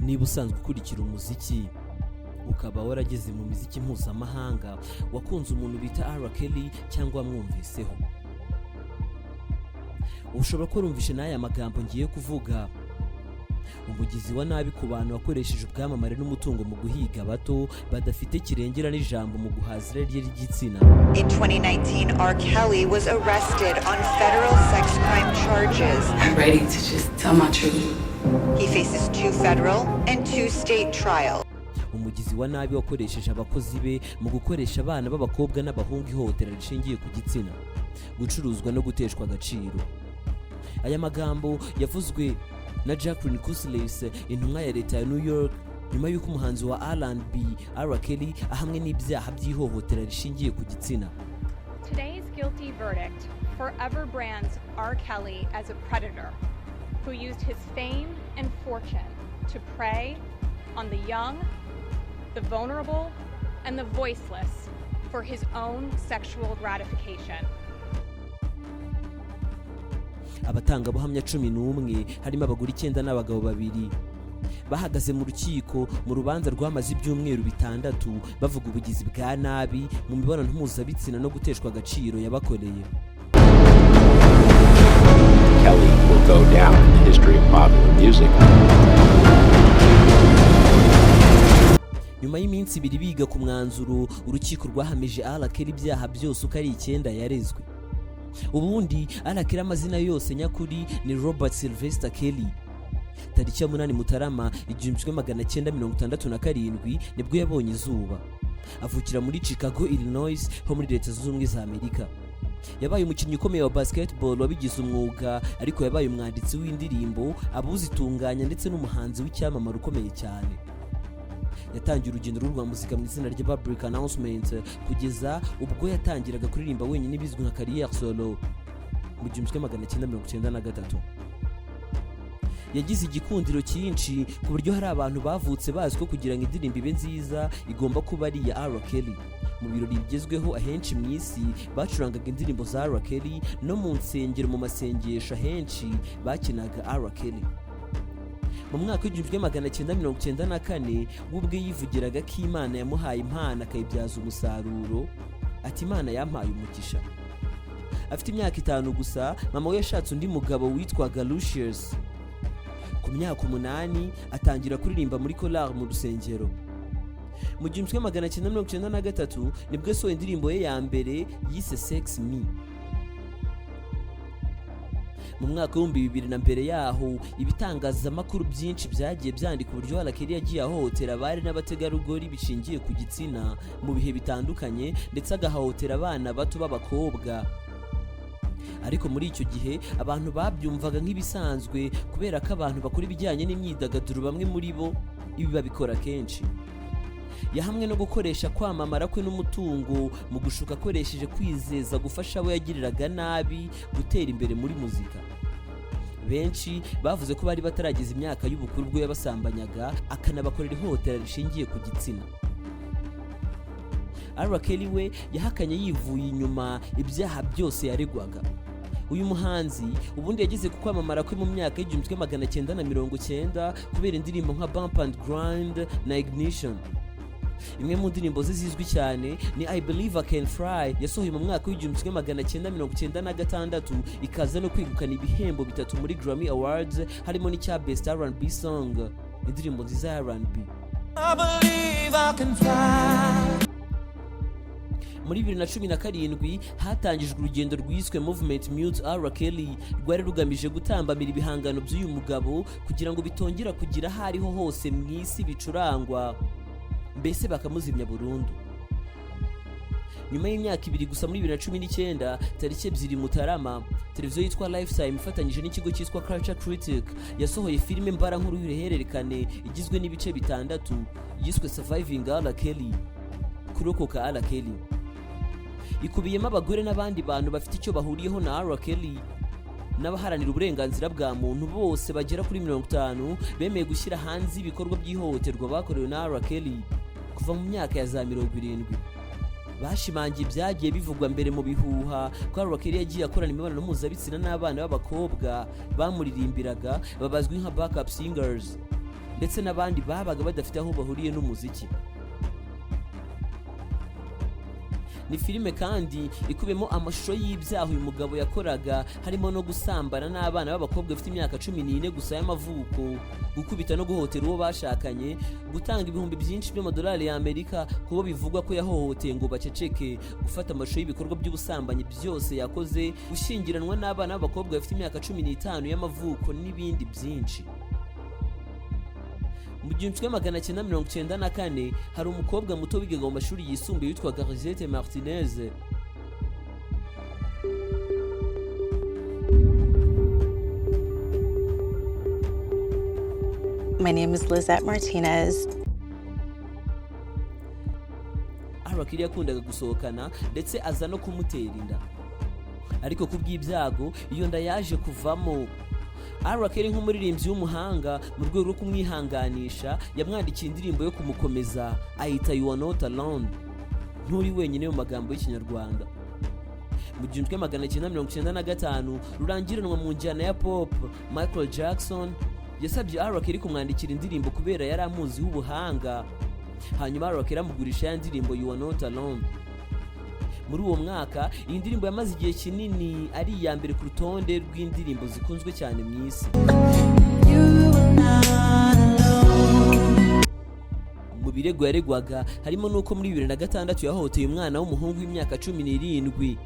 Niba usanzwe ukurikira umuziki, ukaba warageze mu miziki mpuzamahanga, wakunze umuntu bita R Kelly cyangwa wamwumviseho, ushobora kuba warumvishe n'aya magambo ngiye kuvuga: umugizi wa nabi ku bantu wakoresheje ubwamamare n'umutungo mu guhiga abato badafite kirengera n'ijambo mu guhaza irari rye ry'igitsina. In 2019, R. Kelly was arrested on federal sex crime charges. I'm ready to just tell my truth. He faces two federal and two state trials. Umugizi wa nabi wakoresheje abakozi be mu gukoresha abana b'abakobwa n'abahungu ihohotera rishingiye ku gitsina, gucuruzwa no guteshwa agaciro. Aya magambo yavuzwe na Jacqueline Kousoulis, intumwa ya leta ya New York, nyuma y'uko umuhanzi wa R&B R Kelly ahamwe n'ibyaha by'ihohotera rishingiye ku gitsina. Today's guilty verdict forever brands R. Kelly as a predator who used his fame and fortune to prey on the young, the vulnerable, and the voiceless for his own sexual gratification. Abatangabuhamya 11, harimo abagore icyenda n'abagabo babiri, bahagaze mu rukiko mu rubanza rwamaze ibyumweru 6 bavuga ubugizi bwa nabi mu mibonano mpuzabitsina no guteshwa agaciro yabakoreye. Kelly will go down in the history of popular music. Nyuma y'iminsi 2 biga ku mwanzuro, urukiko rwahamije R Kelly ibyaha byose uko ari icyenda yarezwe. Ubundi R Kelly, amazina yose nyakuri ni Robert Sylvester Kelly. Tariki ya 8 Mutarama 1967 nibwo yabonye izuba, avukira muri Chicago, Illinois, ho muri Leta Zunze Ubumwe za Amerika. Yabaye umukinnyi ukomeye wa basketball wabigize umwuga, ariko yabaye umwanditsi w'indirimbo, abuzitunganya, ndetse n'umuhanzi w'icyamamare ukomeye cyane. Yatangiye urugendo rwe rwa muzika mu izina rya Public Announcement kugeza ubwo yatangiraga kuririmba wenyine bizwi nka carrière solo mu 1993. Yagize igikundiro cyinshi ku buryo hari abantu bavutse bazi ko kugira ngo indirimbo ibe nziza igomba kuba ari iya R Kelly. Mu birori bigezweho ahenshi mu isi bacurangaga indirimbo za R Kelly, no mu nsengero mu masengesho ahenshi bakinaga R Kelly. Mu mwaka w'1994, we ubwe yivugiraga ko Imana yamuhaye impano akayibyaza umusaruro, ati: "Imana yampaye umugisha." Afite imyaka 5 gusa, mama we yashatse undi mugabo witwaga Lucius. Ku myaka 8 atangira kuririmba muri korali mu rusengero. Mu 1993 nibwo yasohoye indirimbo ye ya mbere yise "Sex Me". Mu mwaka w'2000 na mbere yaho, ibitangazamakuru byinshi byagiye byandika uburyo R Kelly yagiye ahohotera abari n'abategarugori bishingiye ku gitsina mu bihe bitandukanye, ndetse agahohotera abana bato b'abakobwa. Ariko muri icyo gihe abantu babyumvaga nk'ibisanzwe, kubera ko abantu bakora ibijyanye n'imyidagaduro bamwe muri bo ibi babikora kenshi. Yahamwe no gukoresha kwamamara kwe n'umutungo mu gushuka, akoresheje kwizeza gufasha abo yagiriraga nabi gutera imbere muri muzika. Benshi bavuze ko bari batarageza imyaka y'ubukuru ubwo yabasambanyaga, akanabakorera ihohotera rishingiye ku gitsina. R Kelly we yahakanye yivuye inyuma ibyaha byose yaregwaga. Uyu muhanzi ubundi yageze ku kwamamara kwe mu myaka y'1990 kubera indirimbo nka "Bump and Grind" na "Ignition". Imwe mu ndirimbo ze zizwi cyane ni "I Believe I Can Fly", yasohoye mu mwaka w'1996, ikaza no kwegukana ibihembo bitatu muri Grammy Awards, harimo n'icya Best R&B Song, indirimbo nziza ya R&B. I believe I can fly. Muri 2017 hatangijwe urugendo rwiswe Movement Mute R Kelly, rwari rugamije gutambamira ibihangano by'uyu mugabo kugira ngo bitongera kugira aho ariho hose mu isi bicurangwa, mbese bakamuzimya burundu. Nyuma y'imyaka 2 gusa, muri 2019, tariki 2 Mutarama, televiziyo yitwa Lifetime ifatanyije n'ikigo cyitwa Culture Critic yasohoye filime mbarankuru y'uruhererekane igizwe n'ibice bitandatu yiswe Surviving R Kelly, kurokoka R Kelly. Ikubiyemo abagore n'abandi bantu bafite icyo bahuriyeho na R Kelly n'abaharanira uburenganzira bwa muntu, bose bagera kuri 50, bemeye gushyira hanze ibikorwa by'ihohoterwa bakorewe na R Kelly kuva mu myaka ya za 70. Bashimangiye ibyagiye bivugwa mbere mu bihuha ko R Kelly yagiye akorana imibonano mpuzabitsina n'abana b'abakobwa bamuririmbiraga, babazwi nka backup singers. ndetse n'abandi babaga badafite aho bahuriye n'umuziki. Ni filime kandi ikubiyemo amashusho y'ibyaha uyu mugabo yakoraga, harimo no gusambana n'abana b'abakobwa bafite imyaka 14 gusa y'amavuko, gukubita no guhohotera uwo bashakanye, gutanga ibihumbi byinshi by'amadolari y'Amerika kubo bivugwa ko yahohoteye ngo baceceke, gufata amashusho y'ibikorwa by'ubusambanyi byose yakoze, gushyingiranwa n'abana b'abakobwa bafite imyaka 15 y'amavuko n'ibindi byinshi. Mu 1994 hari umukobwa muto wigaga mu mashuri yisumbuye witwaga Rosette Martinez. My name is Lizette Martinez. R. Kelly yakundaga gusohokana, ndetse aza no kumutera inda, ariko ku bw'ibyago iyo nda yaje kuvamo. R. Kelly nk'umuririmbyi w'umuhanga, mu rwego rwo kumwihanganisha yamwandikiye indirimbo yo kumukomeza, ayita "You Are Not Alone", nturi wenyine mu magambo y'Ikinyarwanda. Mu 1995 rurangiranwa mu njyana ya pop Michael Jackson yasabye R. Kelly kumwandikira indirimbo kubera yari amuziho ubuhanga, hanyuma R. Kelly amugurisha ya ndirimbo "You Are Not Alone". Muri uwo mwaka iyi ndirimbo yamaze igihe kinini ari iya mbere ku rutonde rw'indirimbo zikunzwe cyane mu isi. You are not alone. Mu birego yaregwaga harimo n'uko muri 2006 yahohoteye umwana w'umuhungu w'imyaka 17.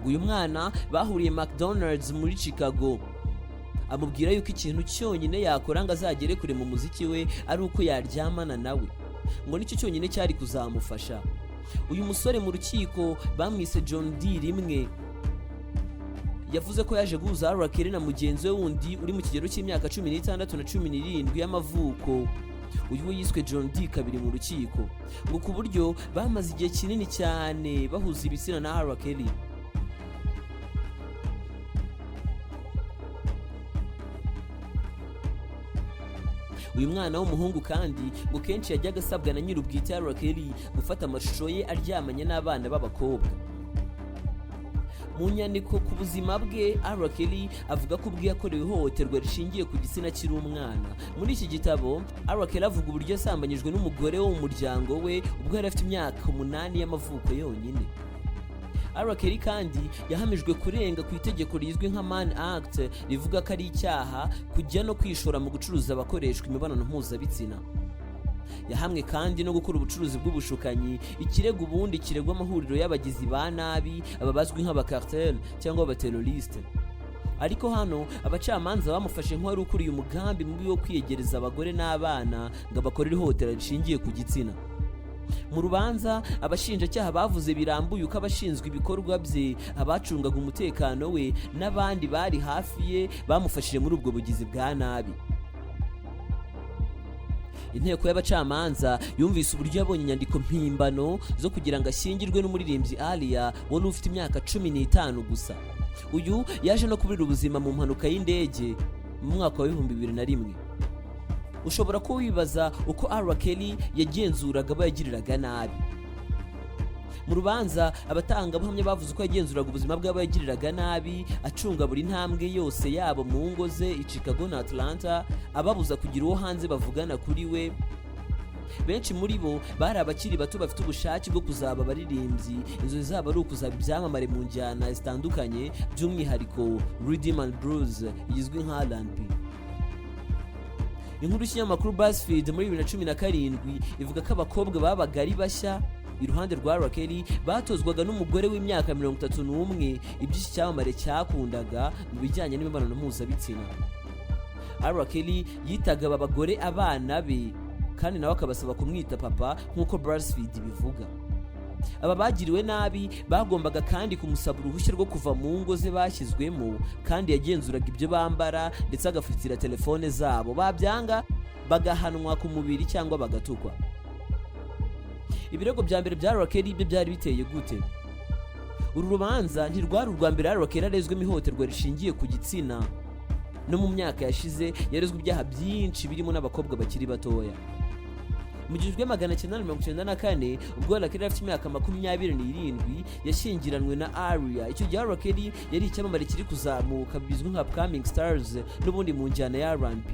Ngo uyu mwana bahuriye McDonald's muri Chicago, amubwira yuko ikintu cyonyine yakora ngo azagere kure mu muziki we ari uko yaryamana nawe, ngo nicyo cyonyine cyari kuzamufasha. Uyu musore mu rukiko bamwise John D rimwe. Yavuze ko yaje guhuza R. Kelly na mugenzi we wundi uri mu kigero cy'imyaka 16 na 17 y'amavuko, uyu we yiswe John D kabiri mu rukiko, ngo ku buryo bamaze igihe kinini cyane bahuza ibitsina na R. Kelly. Uyu mwana w'umuhungu kandi ngo kenshi yajyaga asabwa na nyir'ubwite R. Kelly gufata amashusho ye aryamanye n'abana b'abakobwa. Mu nyandiko ku buzima bwe, R. Kelly avuga ko ubwe yakorewe ihohoterwa rishingiye ku gitsina akiri umwana. Muri iki gitabo R. Kelly avuga uburyo yasambanyijwe n'umugore wo mu muryango we ubwo yari afite imyaka 8 y'amavuko yonyine. R. Kelly kandi yahamijwe kurenga ku itegeko rizwi nka Mann Act, rivuga ko ari icyaha kujya no kwishora mu gucuruza abakoreshwa imibonano mpuzabitsina. Yahamwe kandi no gukora ubucuruzi bw'ubushukanyi, ikirego ubundi kiregwa amahuriro y'abagizi ba nabi, aba bazwi nk'abacartel cyangwa abaterroriste, ariko hano abacamanza bamufashe nk'uwari ukuriye umugambi mubi wo kwiyegereza abagore n'abana ngo abakorere ihohotera rishingiye ku gitsina. Mu rubanza abashinjacyaha bavuze birambuye uko abashinzwe ibikorwa bye, abacungaga umutekano we n'abandi bari hafi ye bamufashije muri ubwo bugizi bwa nabi. Inteko y'abacamanza yumvise uburyo yabonye inyandiko mpimbano zo kugira ngo ashyingirwe n'umuririmbyi Aaliyah wari ufite imyaka 15 gusa. Uyu yaje no kuburira ubuzima mu mpanuka y'indege mu mwaka wa 2001. Ushobora kuba wibaza uko R. Kelly yagenzuraga abo yagiriraga nabi. Mu rubanza abatangabuhamya bavuze uko yagenzuraga ubuzima bw'abo yagiriraga nabi, acunga buri ntambwe yose yabo mu ngo ze i Chicago na Atlanta, ababuza kugira uwo hanze bavugana kuri we. Benshi muri bo bari abakiri bato bafite ubushake bwo kuzaba abaririmbyi, inzozi zabo ari ukuzaba ibyamamare mu njyana zitandukanye, by'umwihariko rhythm and blues igizwe nka R&B. Inkuru y'ikinyamakuru BuzzFeed muri 2017 ivuga ko abakobwa babaga ari bashya iruhande rwa R. Kelly batozwaga n'umugore w'imyaka 31 iby'iki cyamamare cyakundaga mu bijyanye n'imibonano mpuzabitsina. R. Kelly yitaga aba bagore abana be, kandi nawe akabasaba kumwita papa nk'uko BuzzFeed bivuga. Aba bagiriwe nabi bagombaga kandi kumusaba uruhushya rwo kuva mu ngo ze bashyizwemo, kandi yagenzuraga ibyo bambara ndetse agafatira telefone zabo, babyanga bagahanwa ku mubiri cyangwa bagatukwa. Ibirego bya mbere bya R. Kelly byo byari biteye gute? Uru rubanza ntirwari urwa mbere R. Kelly arezwemo ihohoterwa rishingiye ku gitsina. No mu myaka yashize yarezwe ibyaha byinshi birimo n'abakobwa bakiri batoya. Mu 1994, ubwo R. Kelly afite imyaka 27, yashyingiranwe na Aaliyah. Icyo gihe R. Kelly yari icyamamare kiri kuzamuka, bizwi nka upcoming stars, n'ubundi mu njyana ya R&B.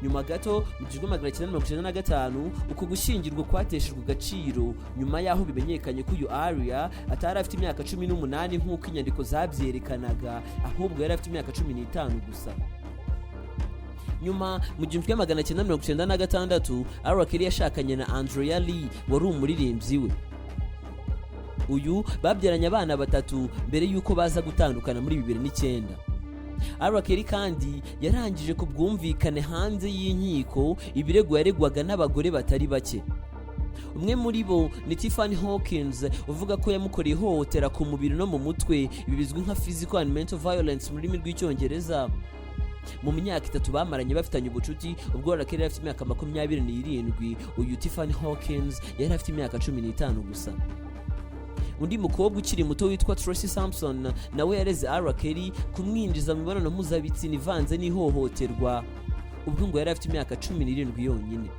Nyuma gato, mu 1995, uku gushyingirwa kwateshejwe agaciro nyuma y'aho bimenyekanye ko uyu Aalyah atari afite imyaka 18 nk'uko inyandiko zabyerekanaga, ahubwo yari afite imyaka 15 gusa. Nyuma, mu 1996, R. Kelly yashakanye na Andrea Lee wari umuririmbyi we. Uyu babyaranye abana batatu mbere y'uko baza gutandukana muri 2009. R. Kelly kandi yarangije ku bwumvikane hanze y'inkiko ibirego yaregwaga n'abagore batari bake. Umwe muri bo ni Tiffany Hawkins, uvuga ko yamukoreye ihohotera ku mubiri no mu mutwe, ibi bizwi nka physical and mental violence mu rurimi rw'Icyongereza, mu myaka 3 bamaranye bafitanye ubucuti, ubwo R. Kelly yari afite imyaka 27, uyu Tiffany Hawkins yari afite imyaka 15 gusa. Undi mukobwa ukiri muto witwa Tracy Sampson nawe yareze R. Kelly kumwinjiza mu mibonano mpuzabitsina ivanze n'ihohoterwa, ubwo ngo yari afite imyaka 17 yonyine.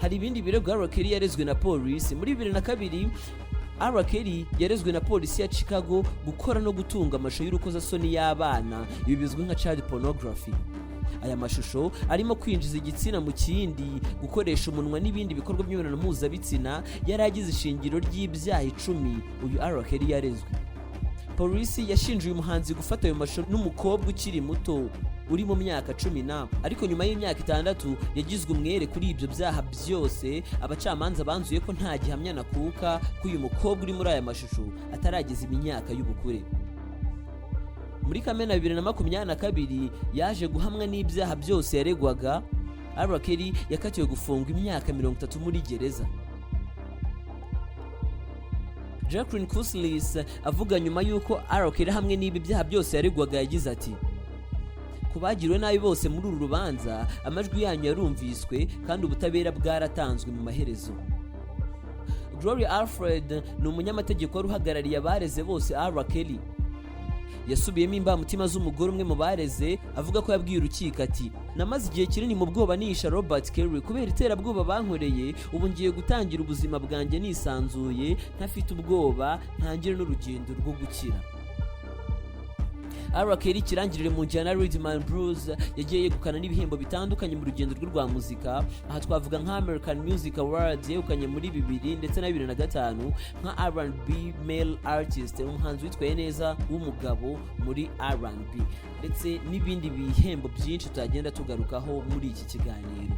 Hari ibindi birego R. Kelly yarezwe na polisi. Muri 2002, R. Kelly yarezwe na polisi ya Chicago gukora no gutunga amashusho y'urukozasoni y'abana, ibi bizwi nka child pornography. Aya mashusho arimo kwinjiza igitsina mu kindi, gukoresha umunwa n'ibindi bikorwa by'imibonano mpuzabitsina, yari agize ishingiro ry'ibyaha 10 uyu R. Kelly yarezwe. Polisi yashinje uyu muhanzi gufata ayo mashusho n'umukobwa ukiri muto uri mu myaka cumi na, ariko nyuma y'imyaka 6 yagizwe umwere kuri ibyo byaha byose. Abacamanza banzuye ko nta gihamya nakuka ko uyu mukobwa uri muri aya mashusho atarageza imyaka y'ubukure. Muri Kamena 2022 yaje guhamwa n'ibyaha byose yaregwaga. R. Kelly yakatiwe gufungwa imyaka 30 muri gereza. Jacqueline Kuslis avuga nyuma y'uko R. Kelly hamwe n'ibi byaha byose yaregwaga, yagize ati: "Ku bagiriwe nabi bose muri uru rubanza, amajwi yanyu yarumviswe kandi ubutabera bwaratanzwe mu maherezo." Gloria Alfred ni umunyamategeko wari uhagarariye abareze bose R. Kelly. Yasubiyemo imbamutima z'umugore umwe mu bareze, avuga ko yabwiye urukiko ati: "Namaze igihe kinini mu bwoba nihisha Robert Kelly kubera iterabwoba bankoreye. Ubu ngiye gutangira ubuzima bwanjye nisanzuye, ntafite ubwoba, ntangire n'urugendo rwo gukira." R. Kelly, ikirangirire mu njyana ya Rhythm and Blues, yagiye yegukana n'ibihembo bitandukanye mu rugendo rwe rwa muzika. Aha twavuga nka American Music Awards yegukanye muri 2000 ndetse na 2005 nka R&B Male Artist, umuhanzi witwaye neza w'umugabo muri R&B, ndetse n'ibindi bihembo byinshi tutagenda tugarukaho muri iki kiganiro.